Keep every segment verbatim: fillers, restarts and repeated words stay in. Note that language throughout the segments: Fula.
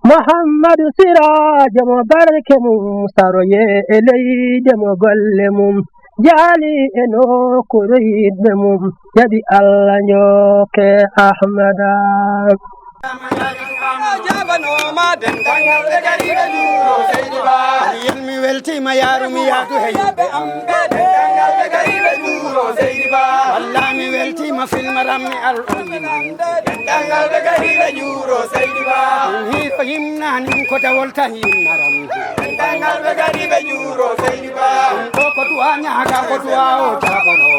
Muhammadu Siraajo mo barke mum saroye e leyde mo golle mum jaali e nokkuure yiɗɓe mum jaɓi Allah njokke Ahmada. Yel mi weltima yarumi yaadu he yimɓe am. Walla mi weltima filmaram mi al o yiman. Hiɗo yimnani ko dawol tan yimnaram. Ɗo ko duwa ñaaga ko duwa o jabono.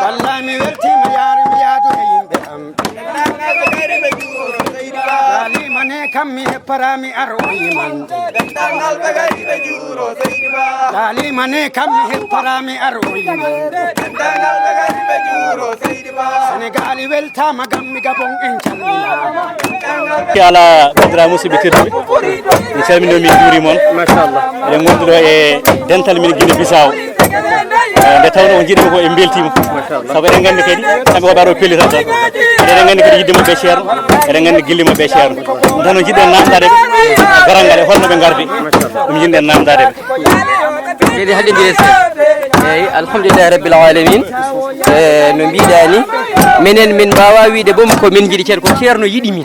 Walla mi weltima yarumi yaadu he yimɓe am. Lalima ne kam mi hepparami ar o yimande. Lalima ne kam mi hepparami ar o yimande. Senegali weltama gammi gabon en calminama. Ala bandira musidɓe tedduɓe, mi calmini on, min juurima on. Machallah. Eɗen gondi ɗo e dental men Guinée Bissau. Eh, nde tawno ko jiɗmi ko en beltima. Sabu eɗen gandi kadi kamɓe ko ɓaɗo pellital tan. Eɗen gandi kadi yidde mabɓe ceerno, eɗen gandi gilli mabɓe ceerno. Ɗum tan no jiɗɗen namdade ɓe, garal ngal e holno ɓe gardi. Ɗum jiɗɗen namdade ɓe. Kadi haɗe mbiyete. Eyyi, alhamdulillahi rabbil alamin. E no mbiɗa ni, minen min mbawa wiide boom ko min jiɗi ceerno, ko ceerno yiɗi min.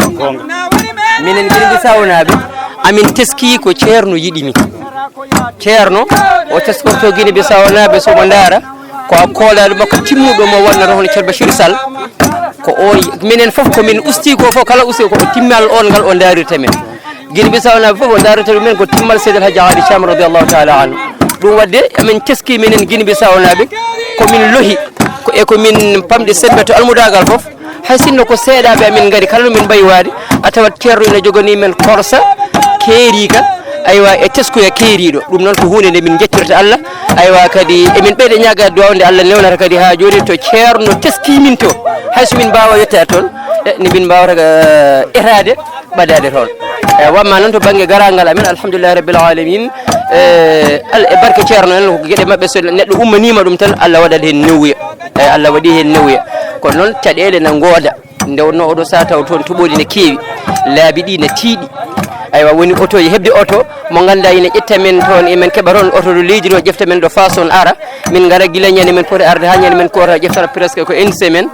Minen Guinée Bissau naaɓe, amin teski ko ceerno yiɗi min. Ceerno o teskorto Guinée Bissau naaɓe, somo ndaara ko koolaɗo makko timmuɗo mo wonnata hono ceerno Bachir Sall. Ko o, minen fof ko min usti ko fof, kala usti ko timmal on ngal o ndarirta men. Guinée Bissau naaɓe fof o ndarirta ɗumen ko timmal Seydi El Hadji Ali Thiam radiallahu taala anhu. Ɗum waɗde emin teski minen Guinée Bissau naaɓe, komin lohi, ko e komin pamɗi sembe to almudagal fof. Hay sinno ko seeɗaɓe amin ngari, kala no min mbawi waade, a tawat ceerno ina jogani men korsa keerika, aywa, e teskuya keeriɗo. Ɗum noon ko hunde nde min jettirta Allah. Aywa, kadi emin ɓeyda ñaagade duwaw nde Allah newnata kadi ha joni to ceerno teski min to. Hay so min mbawa yettade toon, e nde min mbawata, eh, etaade, ɓadade toon. E wamma noon to bangge garagal amen, alhamdulillahi rabbil alamin. E al e barke ceerno en, ko geɗe mabɓe, so neɗɗo ummanima ɗum tan, Allah waɗat hen newuya. E Allah waɗi hen newuya. Kono noon caɗele na gooda. Nde wonno oɗo saha taw toon toɓoli ne keewi, laabi ɗi ne tiiɗi. Aywa, woni otoji, heɓde oto mo ganduɗa ina ƴetta men toon, emen keɓa toon oto ɗo leydi ɗo, ƴefta men ɗo façon ara, min gara gila ñande men poti arde ha ñande men kota, ƴeftata presque ko une semaine.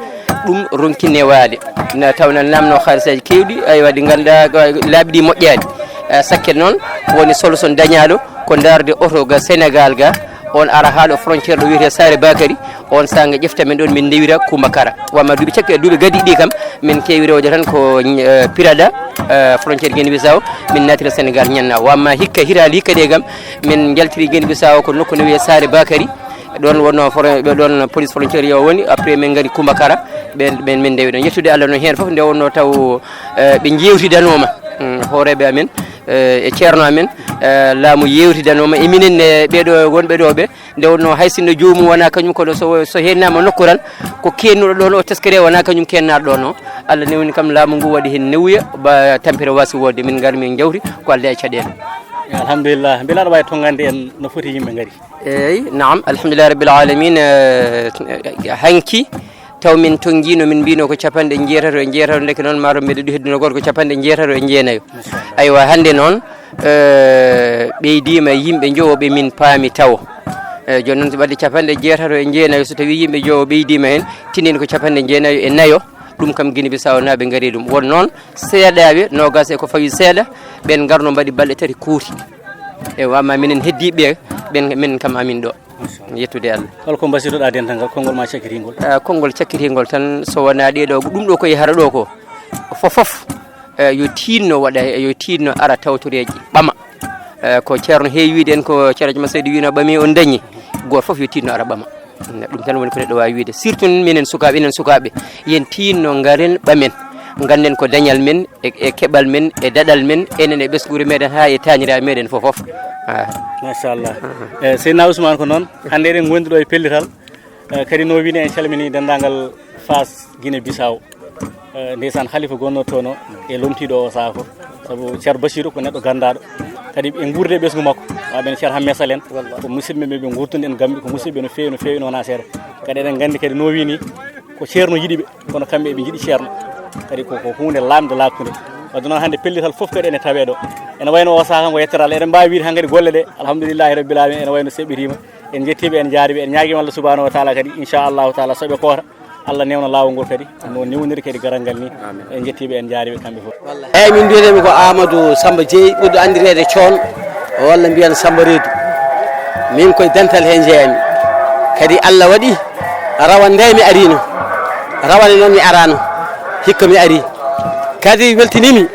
Ɗum ronki newaade, na tawna namno haalisaji kewɗi, aywa, ɗi ganduɗa laabi ɗi moƴƴani. Eh, sakke noon woni solution dañaɗo ko darde oto ga Sénégal ga, on ara ha ɗo frontière ɗo wiyete Saare Bakary. On saha nga ƴefta men ɗon, min ndewira Kumbakara. Wamma duuɓi cakke, duuɓi gadiɗi ɗi kam, min keewi rewde tan ko, eh, Pirada, eh, frontière Guinée Bissau, min natira Sénégal ñanna. Wamma hikka hitaali hikka de kam, min jaltiri Guinée Bissau ko nokku no wiye Saare Bakary. Ɗon wonno fro-, ɓe ɗon police frontière yo woni, après min ngari Kumbakara, ɓen, ɓen min ndewi ɗon. Yettude Allah noon heen fof nde wonno taw, eh, ɓe jewtidanoma, mm, hooreɓe amen, eh, e ceerno amen, eh, laamu yewtidanoma e minen, e ɓeɗo wonɓe ɗo ɓe. Nde wonno hay sinno joomum wona kañum, kono so, so hennama nokku tan, ko kennuɗo ɗon o teskere wona kañum kennaɗo ɗon o. Allah newni kam laamu ngu waɗi hen newuya, ba tampere wasi wodde, min ngar min jawti ko Allah e caɗele. Alhamdulillah, mbela aɗa wawi tongande en no foti yimɓe ngari? Eyyi, naam, alhamdulillah rabbil alamin. Eh, hanki taw min tonngino, min mbino ko capanɗe jeetato e jeetato, ndeke noon maro mbeɗa ɗi heddino goto ko capanɗe jeetato e jeenayo. Aywa, hannde noon, eh, ɓeydima yimɓe jowo ɓe min paami tawo. Eh, jooni noon so ɓadde capanɗe jeetato e jeenayo, so tawi yimɓe jowo ɓeydima heen, tinin ko capanɗe jeenayo e nayo. Ɗum kam Guinée Bissau naaɓe ngari ɗum. Won noon seeɗaɓe, nogas e ko fawi seeɗa, ɓen ngarno mbaɗi balɗe tati kuuti. E wamma minen heddiɓe ɓen, minen kam amin ɗo. Yettude Allah. Holko mbasiytoɗa dental ngal, konngol ma cakkitingol? Ah, konngol cakkitingol tan, so wona ɗeɗo, ɗum ɗo ko yahata ɗo ko, fof fof, eh, yo tinno waɗa, yo tinno ara tawtoreji ɓama. Eh, ko ceerno heewi wiide en, ko ceerno Masaydi wino ɓami on dañi. Goto fof yo tinno ara ɓama. Ɗum tan woni ko neɗɗo wawi wiide. Surtout minen sukaɓe, enen sukaɓe, yen tinno ngaren ɓamen. Ganden ko dañal men, e, e keɓal men, e daɗal men, enen e ɓesnguure meɗen, ha e tañiraɓe meɗen fof fof. Ah. Machallah. Eh, Seydina Ousmane, ko noon. Hannde eɗen gondi ɗo e pellital. Eh, kadi no wini en calmini denndaangal Faas Guinée Bissau. Eh, ndeysaan, halifa gonno toon o e lomtiiɗo o sahaa fof. Sabu Ceerno Basiru ko neɗɗo ganndaɗo. Kadi en guurdi e ɓesngu makko. Wa ɓen Ceerno Hamme Salen. Ko musidɓe ɓe, ɓe guurtuno en Gambi, ko musidɓe no feewi, no feewi, no wona seeɗa. Kadi eɗen nganndi kadi no wini ko Ceerno yiɗi ɓe. Kono kamɓe eɓe njiɗi Ceerno. Kadi ko, ko huunde laamnde laaɓtunde. Wadde noon hannde pellital fof kadi ene tawee ɗo. Ene wayno o sahaa ngo yettere Allah. Eɗen mbaawi wiide han kadi golle ɗe, alhamdulillahi rabbil alamin, ene wayno seɓɓitiima. En njettiiɓe, en njaariiɓe, en ñaagiima Allah subhanahu wa taala kadi, inchallahu taala, so ɓe koota, Allah newna laawol ngol kadi, no newniri kadi garal ngal ni. En njettiiɓe, en njaariiɓe kamɓe fof. Eyyi, min mbiyeteemi ko Amadou Samba Dieye, ɓurɗo anndireede Coon, walla mbiyen Samba Reedu. Min koye dental he njeeyami. Kadi Allah waɗi rawane nde mi ariino. Rawane noon mi araano. Hikka mi ari. Kadi weltiniimi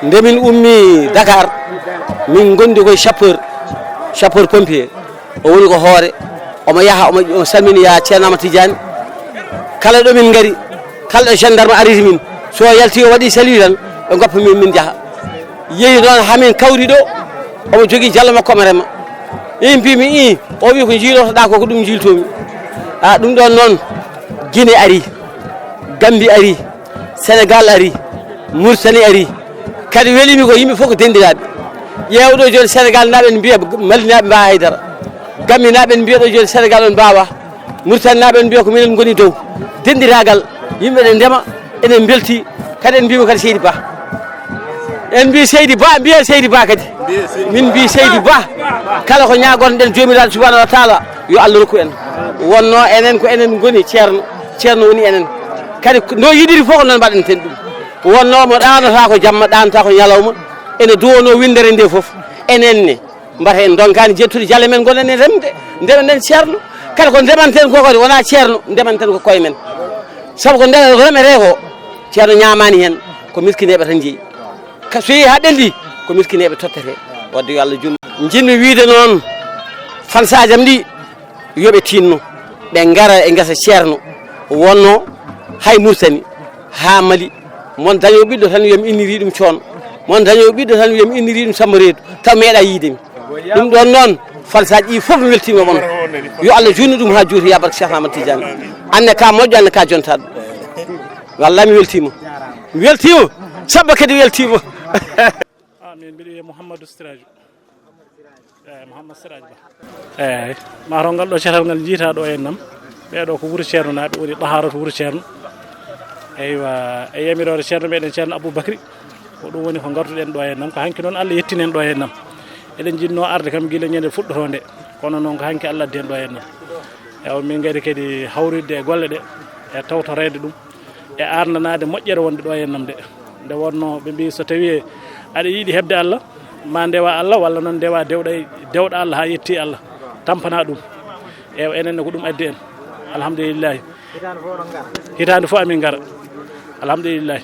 nde min ummi Dakar, min ngondi koye chauffeur, chauffeur pompier. O woni ko hoore, omo yaha, omo, omo salmini ya Ceerno Amadou Tidiane. Kala ɗo min ngari, kala ɗo gendarme ariti min, so yalti o waɗi salut tan, ɓe goppa min, min njaha. Yehi noon haa min kawri ɗo, omo jogii jallo makko, omo rema. Min mbiimi, "Ii, o wi ko jiilotoɗaa ko, ko ɗum jiiltoomi." A, ɗum ɗoon noon, Guinée ari, Gambie ari, Sénégal ari, Mauritanie ari. Kadi weliimi ko yimɓe fof ko denndiraaɓe. Ƴeew ɗo jooni Sénégal naaɓe ne mbiya Mali naaɓe mbaawa haydara. Gambie naaɓe ne mbiya ɗo jooni Sénégal on mbaawa. Mauritanie naaɓe ne mbiya ko minen ngoni dow. Denndiraagal, yimɓe ne ndema, enen mbelti, kadi en mbiima kadi Seydi Ba. En mbii Seydi Ba, mbiyen Seydi Ba kadi. Min mbii Seydi Ba, kala ko ñaagonɗen Joomiraaɗo subhanahu wa taala, yo Allah rokku en. Wonno enen ko enen ngoni Ceerno, Ceerno woni enen. Kadi no yiɗiri fof ko noon mbaɗanten ɗum. Wonno mo ɗaanata ko jamma, ɗaanata ko ñalawma, ene duwonoo winndere nde fof. Enen ne, mbata en ndonkaani jettude jale men, ngonen e remde, ndemen en Ceerno. Kala ko ndemanten ko kadi wonaa Ceerno, ndemanten ko koye men. Sabu ko nde remetee ko, Ceerno ñaamaani heen, ko miskineeɓe tan njeyi. Ka so yehi haa ɓeldi, ko miskineeɓe tottetee. Wadde yo Allah junnu. Njiɗmi wiide noon, fansaaji am ɗi, yo ɓe tinno, ɓe ngara e ngesa Ceerno, wonno hay Mauritanie, haa Mali, mon daño ɓiɗɗo tan wiya mi inniri ɗum Coon, mon daño ɓiɗɗo tan wiya mi inniri ɗum Samba Reedu, taw meeɗa yiide mi. Ɗum ɗoon noon, fansaaji ɗi fof mi weltiima mon. Yo Allah junnu ɗum haa juuti, ya barke Cheikh Ahmad Tidiane. Anne ka moƴƴo, anne ka jontaaɗo. Wallahi mi weltiima. Mi weltiima. Sabba kadi weltiima. Ah, min mbiɗo wiyee Mouhamadou Siradio. Eeyi, Mouhamadou Siradio Ba. Eeyi, mataw ngal ɗo catal ngal njiitaa ɗo en nam. Ɓee ɗo ko wuro Ceerno naaɓe, woni ɗahaaratu wuro Ceerno. Eywa, e yamiroore Ceerno meɗen Ceerno Aboubacry. Ko ɗum woni ko ngartuɗen ɗo en nam. Ko hanki noon Allah yettini en ɗo en nam. Eɗen njiɗnoo arde kam gila ñande fuɗɗotoo nde. Kono noon ko hanki Allah addi en ɗo en nam. Eywa, min ngari kadi hawritde e golle ɗe, e tawtoreede ɗum, e aarndanaade moƴƴere wonde ɗo e enɗam nde. Nde wonnoo ɓe mbii, so tawii aɗa yiɗi heɓde Allah, ma ndewa Allah, walla noon ndewa dewɗa, dewɗa Allah haa yettii Allah, tampana ɗum. Eywa, enen ne ko ɗum addi en. Alhamdulillahi. Hitaande fof amin ngara. Alhamdulillahi.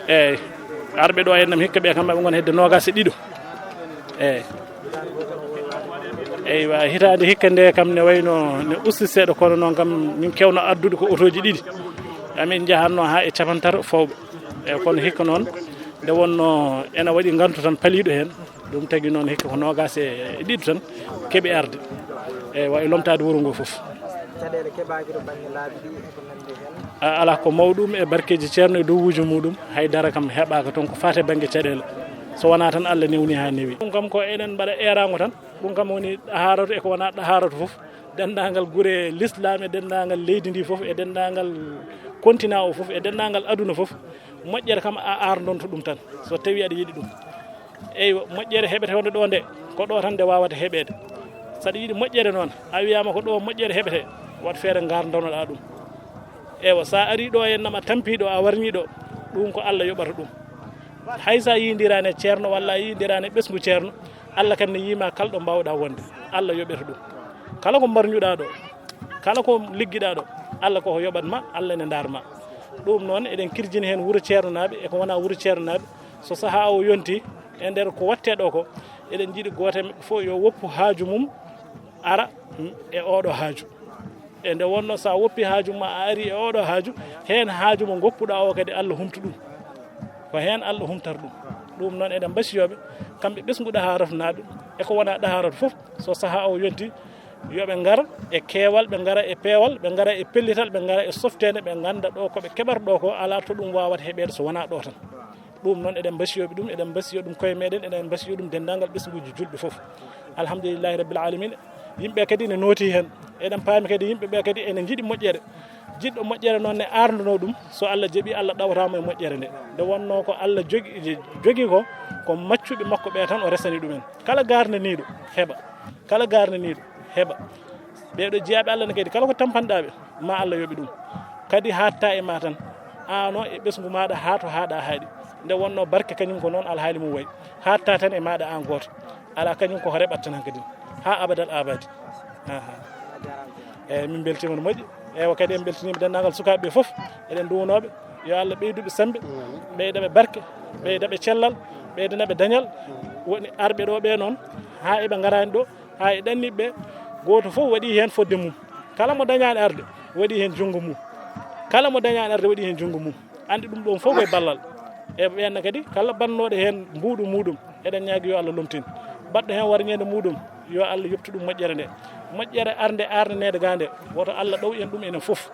Eyyi, arɓe ɗo e enɗam hikka ɓe kam maɓe ngon hedde noogaas e ɗiɗo. Eyyi. Eywa, hitaande hikka nde kam ne wayno ne usti seeɗa, kono noon kam min kewno addude ko otooji ɗiɗi. Amin njahatno haa e capantato fawɓe. Eyyi, kono hikka noon nde wonno ene waɗi ngantu tan paliiɗo heen. Ɗum tagi noon hikka ko noogaas e ɗiɗo tan keɓi arde. Eywa, e lomtaade wuro ngo fof. Caɗeele keɓaaki to bannge laabi ɗi e ko nanndi heen? A, alaa ko mawɗum e barkeeji Ceerno e dowuuji muɗum, hay dara kam heɓaaka toon ko faati e bannge caɗeele, so wonaa tan Allah newni haa newi. Ɗum kam ko enen mbaɗa eeraango tan, ɗum kam woni ɗahaaratu e ko wonaa ɗahaaratu fof, denndaangal gure Lislaam e denndaangal leydi ndi fof e denndaangal continent o fof e denndaangal aduna fof, moƴƴere kam a aardonto ɗum tan, so tawii aɗa yiɗi ɗum. Eywa, moƴƴere heɓete wonde ɗo nde, ko ɗo tan nde waawata heɓeede. So aɗa yiɗi moƴƴere noon, a wiyaama ko ɗo moƴƴere heɓete, waɗ feere ngardonoɗaa ɗum. Eywa, so a arii ɗo e enɗam, a tampii ɗo, a warñii ɗo, ɗum ko Allah yoɓata ɗum. Hay so a yiyondiraani e ceerno walla a yiyondiraani e ɓesngu ceerno, Allah kam ne yiyi ma kala ɗo mbaawɗaa wonde, Allah yoɓete ɗum. Kala ko mbarñuɗaa ɗo, kala ko liggiɗaa ɗo, Allah koko yoɓat ma, Allah ene ndaar ma. Ɗum noon, eɗen kirjini heen wuro ceernaaɓe e ko wonaa wuro ceernaaɓe. So sahaa o yontii, e nder ko waɗtee ɗo ko, eɗen njiɗi gooto e maɓɓe fof yo woppu haaju mum, ara e oɗo haaju. E nde wonno so a woppi haaju ma, a ari e oɗo haaju, heen haaju mo ngoppuɗaa o kadi Allah humtu ɗum. Ko heen Allah humtata ɗum. Ɗum noon eɗen mbasiyooɓe, kamɓe ɓesngu ɗahaaratu naaɓe, e ko wonaa ɗahaaratu fof, so sahaa o yontii, yo ɓe ngar e keewal, ɓe ngara e peewal, ɓe ngara e pellital, ɓe ngara e softeende, ɓe ngannda ɗo ko ɓe keɓata ɗo ko alaa to ɗum waawata heɓeede so wonaa ɗo tan. Ɗum noon eɗen mbasiyoo ɓe ɗum, eɗen mbasiyoo ɗum koye meɗen, eɗen mbasiyoo ɗum denndaangal ɓesnguuji julɓe fof. Alhamdulillahi rabbil alamina. Yimɓe kadi ene nootii heen. Eɗen paami kadi yimɓe ɓe kadi ene njiɗi moƴƴere. Jiɗɗo moƴƴere noon ne arnduno ɗum, so Allah jaɓi, Allah ɗawata mo e moƴƴere nde. Nde wonnoo ko Allah jogi, jogi ko, ko maccuɓe makko ɓe tan o resani ɗumen. Kala garnaniiɗo heɓa, kala garnaniiɗo heɓa. Ɓeeɗo jiyaaɓe Allah ne kadi, kala ko tampanɗaa ɓe, ma Allah yoɓi ɗum. Kadi haaɗta e ma tan, aan o e ɓesngu maaɗa haa to haaɗa haaɗi. Nde wonnoo barke kañum ko noon alhaali mum wayi. Haaɗta tan e maaɗa aan gooto. Alaa, kañum koko reɓat tan hankadi haa abadal abadi. Aha. Eeyi, min mbeltiima no moƴƴi. Eewa, kadi en mbeltiniima denndaangal sukaaɓe ɓe fof, eɗen nduwnooɓe, yo Allah ɓeydu ɓe semmbe, ɓeyda ɓe barke, ɓeyda ɓe cellal, ɓeydana ɓe dañal. Woni arɓe ɗo ɓe noon, haa eɓe ngaraani ɗo, haa e ɗanniiɓe ɓe, gooto fof waɗi heen fodde mum. Kala mo dañaani arde, waɗi heen junngo mum. Kala mo dañaani arde, waɗi heen junngo mum. Anndi ɗum ɗoon fof ko e ballal. E ɓeen kadi, kala bannooɗo heen mbuuɗu muɗum, eɗen ñaagi yo Allah lomtin. Baɗɗo heen warñeende muɗum, yo Allah yoɓtu ɗum moƴƴere nde. Moƴƴere arnde arnaneede gaa nde, woto Allah ɗow en ɗum enen fof.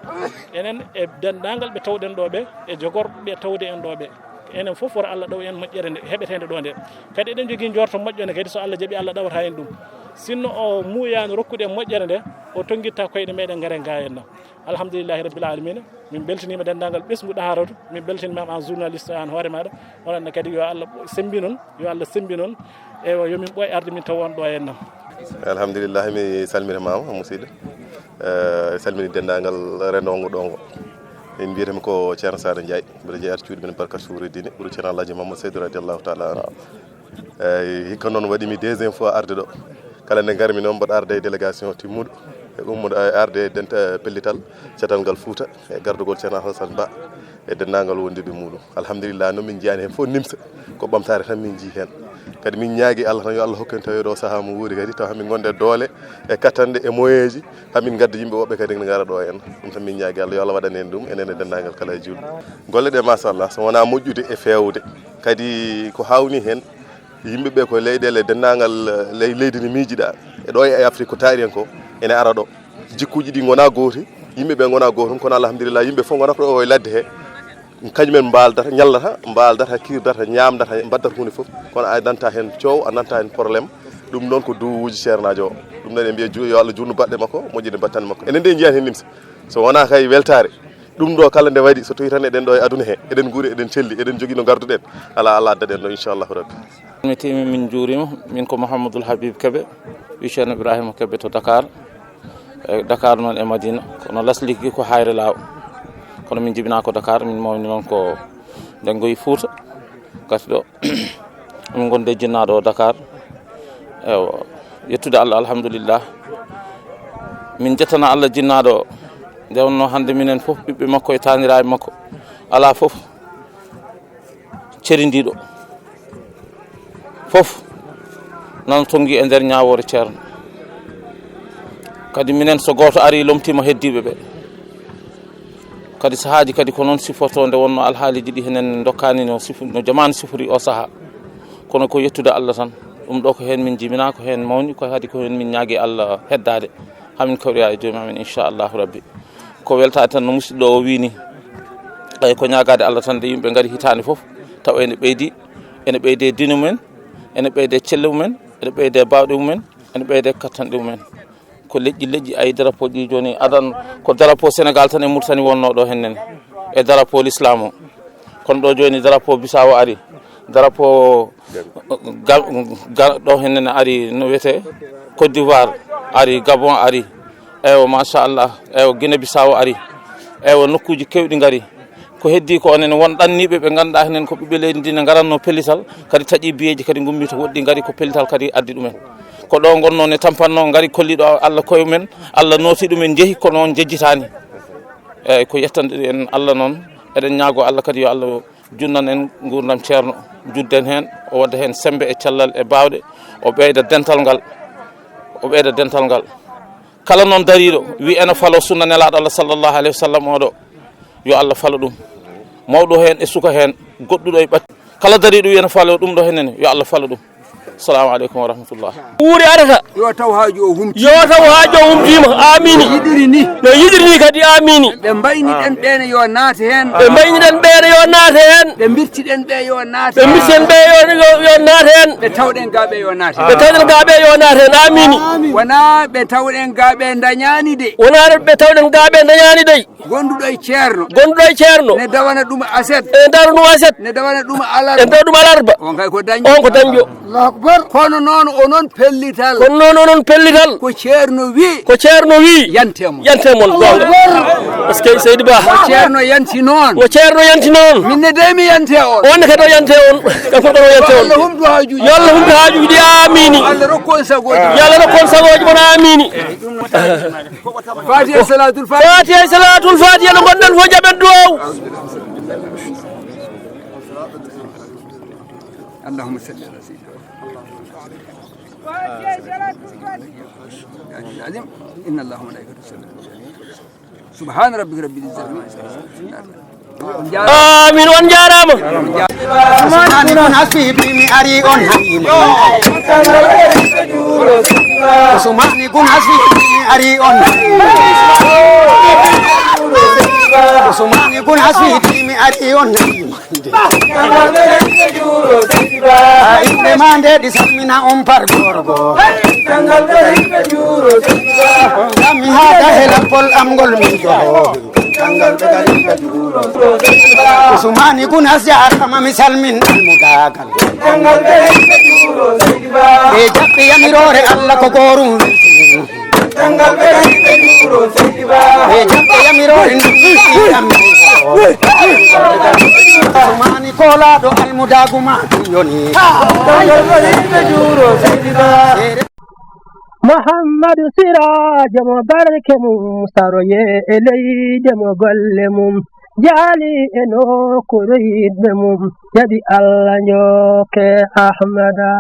Enen e denndaangal ɓe tawɗen ɗo ɓe, e jogorɓe ɓe tawde en ɗo ɓe. Enen fof woto Allah ɗow en moƴƴere nde heɓeteende ɗo nde. Kadi eɗen njogii njoorto moƴƴo nde kadi, so Allah jaɓi, Allah ɗawata en ɗum. Sinno o muuyaano rokkude en moƴƴere nde, o tonngitta koyɗe meɗen, ngaren gaa en na. Alhamdulillahi rabbil alamina. Min mbeltiniima denndaangal ɓesngu Daharatu. Min mbeltiniima aan journaliste, aan hoore maaɗa. Onon ne kadi, yo Allah sembinon, yo Allah sembinon. Ewa, yo min ɓooy arde min tawa on ɗo e nam. Alhamdulillahi, mi salminiima, musidɗo. Eh, salmini denndaangal rendoongo ɗo ngo. Min mbiyetee mi ko Ceerno Saare Njaay, mbiɗo jeyaa cuuɗi men Barka Suuri Dine, ɓuri Ceerno Alhaji Mamadou Seydou radiyallahu taala anhu. Eyi, hikka noon waɗi mi deuxième fois arde ɗo. Kala nde ngarmi noon, mboɗo arda e délégation timmuɗo, e ummuɗo, e arde e dent-, e pellital, catal ngal Fuuta, e gardugol Ceerno Hasan Ba, e denndaangal wondiɓe muɗum. Alhamdulillah, noon min njiyaani heen fof nimsa, ko ɓamtaare tan min njii heen. Kadi min ñaagi Allah tan, yo Allah hokku en taweede o sahaa mo wuuri kadi, tawa hamin ngonde doole, e kattanɗe, e moyeeji, hamin ngadda yimɓe woɓɓe kadi ne ngara ɗo en. Ɗum tan min ñaagi Allah, yo Allah waɗan en ɗum, enen e denndaangal kala e juulɓe. Golle ɗe, machallah, so wonaa moƴƴude e feewde, kadi ko hawni heen, yimɓe ɓe ko leyɗeele denndaangal, eh, ley-, leydi ndi miijiɗaa. E ɗo e Afrique ko taari en ko, ene ara ɗo. Jikkuuji ɗi ngonaa gooti, yimɓe ɓe ngonaa gootum, kono alhamdulillah, yimɓe fof ngonata ɗo e ladde he. Kañumen mbaaldata, ñallata, mbaaldata, kiirdata, ñaamdata, mbaddata huunde fof. Kono a nanta heen coow, a nanta heen problème. Ɗum noon ko duwuuji ceernaajo o. Ɗum noon en mbiya ju-, yo Allah juutnu baɗɗe makko, moƴƴina battane makko. Enen de en njiyaani heen nimsa. So wonaa kay weltaare, ɗum ɗo kala nde waɗi, so tawii tan eɗen ɗo e aduna he, eɗen nguuri, eɗen celli, eɗen jogii no ngarduɗen, alaa, Allah addat en ɗo, inchallahu rabbi. Mi tiimi, min njuuriima, min ko Mouhamadoul Habib Kebe, wi Ceerno Ibrahima Kebe to Dakar. E Dakar noon e Madina, kono lasliki ko Hayre Laaw. Kono min jibinaa ko Dakar, min mawni noon ko Ndenngoy Fuuta. Gasi ɗo, min ngonde jinnaaɗo o Dakar. Ewa, yettude Allah, alhamdulillah. Min jettana Allah jinnaaɗo o. Nde wonnoo hannde minen fof ɓiɓɓe makko e taaniraaɓe makko, alaa fof cerindiiɗo. Fof nana tonngi e nder ñaawoore Ceerno. Kadi minen so gooto arii lomtiima heddiiɓe ɓe. Kadi sahaaji kadi ko noon sifortoo nde wonnoo alhaaliiji ɗi henen ndokkaani no sifu-, no jamaanu sifori o sahaa. Kono ko yettude Allah tan. Ɗum ɗo ko heen min jibinaa, ko heen mawni, ko kadi ko heen min ñaagi Allah heddaade. Hamin kawroya e joomii amen, inchallahu rabbi. Ko weltaade tan no musidɗo o wii ni. Eyi, ko ñaagaade Allah tan nde yimɓe ngari hitaande fof, tawa ene ɓeydi, ene ɓeyde diine mumen, ene ɓeyde celle mumen, ene ɓeyde baawɗe mumen, ene ɓeyde kattanɗe mumen. Ko leƴƴi, leƴƴi, ay drapeau ji jooni adan, ko drapeau Sénégal tan e Mauritanie wonnoo ɗo heen nene, e drapeau l'islam o. Kono ɗo jooni drapeau Bissau ari, drapeau Ga-, ga-, ɗo heen nene ari no wiyetee Côte d'Ivoire ari, Gabon ari, eywa, machallah, eywa, Guinée Bissau ari, eywa, nokkuuji keewɗi ngari. Ko heddii ko onon won ɗanniiɓe ɓe ngannduɗaa henen ko ɓiɓɓe leydi ndi ne ngaratnoo pellital, kadi taƴi biyeeji kadi ngummi to woɗɗi ngari ko pellital kadi addi ɗumen. Ko ɗo ngonnoo ne tampannoo ngari kolli ɗo Allah koye mumen, Allah nooti ɗumen njehi kono on njejjitaani. Eyyi, ko yettanɗe en Allah noon, eɗen ñaagoo Allah kadi yo Allah junnan en nguurndam Ceerno, judden heen, o wadda heen semmbe e cellal e baawɗe, o ɓeyda dental ngal, o ɓeyda dental ngal. Kala noon dariiɗo wi ene falo sunna Nelaaɗo Allah sallallahu alayhi wa sallam oɗo, yo Allah falo ɗum. Mawɗo heen e suka heen, goɗɗuɗo e ɓat-, kala dariiɗo wi ene falo ɗum ɗo heen nene, yo Allah falo ɗum. Assalamu aleykum wa rahmatullah. Wuuri arata. Yo taw haaju o humti. Yo taw haaju o humtiima. Amini. Yiɗiri ni. No yiɗiri ni kadi. Amini. Ɓe mbayni ɗen ɓeene yo naate heen. Ɓe mbayni ɗen ɓeene yo naate heen. Ɓe mbirti ɗen ɓe yo naate. Ɓe mbirti ɗen ɓe yo, yo, yo naate heen. Ɓe tawɗen gaa ɓe yo naate heen. Ɓe tawɗen gaa ɓe yo naate heen. Amini. Wonaa ɓe tawɗen gaa ɓe ndañaani de. Wonaa ɓe tawɗen gaa ɓe ndañaani de. Gonduɗo e ceerno. Gonduɗo e ceerno. Ne dawana ɗum aset. Ne dawana ɗum aset. Ne dawana ɗum alarba. Ne dawana ɗum alarba. On kay ko dañɗo. On ko dañɗo. Allahu Akbar. Kono noon onon pellital. Kono noon onon pellital. Ko ceerno wi. Ko ceerno wi. Yante mon. Yante mon, goonga. Allahu Akbar. Parce que Seydi Ba. Ko ceerno yanti noon. Ko ceerno yanti noon. Min ne dey mi yante on. On ne kadi o yante on. Kanko kadi o yante on. Yo Allah humtu haajuuji. Yo Allah humtu haajuuji ɗi. Amini. Allah rokku on sagooji. Yo Allah rokku on sagooji mon. Amini. Fatiha, salatul fatiha. Fatiha, salatul fatiha, no ngonɗen fof jaɓen duwaw. Allahumma salli ala sayyidina Muhammad. Inna Allaha wa malaikatahu yusalluna ala nabi. Subhana rabbika rabbil izzati amma yasifun. Amin, on njaaraama. Usmani Gun Hasbi mi ari on hayi. Usmani Gun Hasbi mi ari on. Usmani Gun Hasbi mi ari on hayi. Ha inɗe ma nde ɗi salmina on par gorgo. Ngam mi haada he lappol am ngol min joho. Usmani Gun Hasbi jaaraama mi salmin almudaagal. Ɓe jaɓɓi yamiroore Allah ko goorum weltini. Ɓe jaɓɓi yamiroore ndin. Usmani koolaaɗo almudaagu ma ɗum yoni. Muhammadu Siraajo mo barke mum, saroye e leyde mo golle mum, jaali e nokkuure yiɗɓe mum, jaɓi Allah njooke Ahmada.